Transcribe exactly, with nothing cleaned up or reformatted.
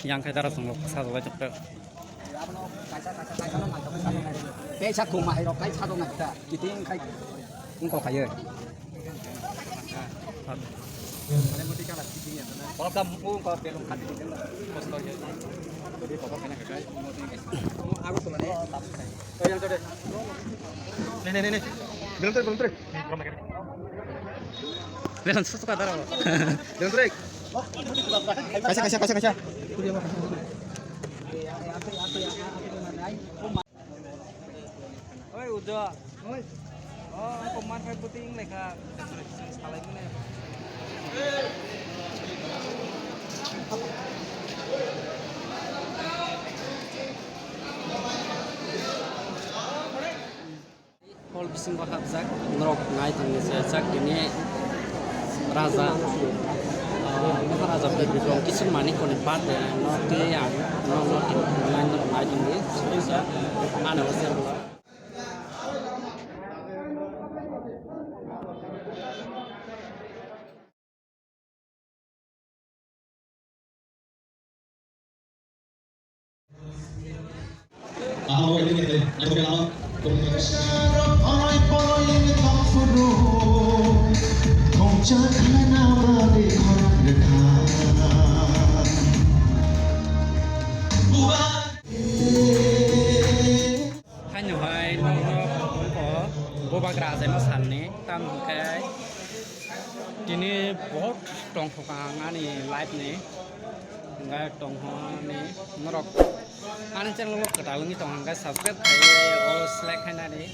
Yang khai dara chwng rok sajagwi tongkha. Tei sa khum hai rok khai sajagna kita kiting khai wngkok khayo. Welcome, wngkok belong khati. Ne, ne, ne, ne. Belong tere, belong tere. Belong susu ka daro. Belong tere. Kaisa, kaisa, kaisa, kaisa. Oi, Ujo. Oi. Oh, aku man kai puting leka. Salai mene. Hall bisingo hapjak, norok nai tongni se jak tini raja, ah, Maharaja Birbikroma Kishore Manikyani birthday no tei ang no no tini nai norok nai tongdi, ani o se. Haino hai nokno bo bagra achaima salni, tamo hwnkhe tini bohot tongthok ang ani life ni, hwnkhe tongthok ani norok ani channel o kwtal wngwi tong hwnkhe subscribe khai o select khainani.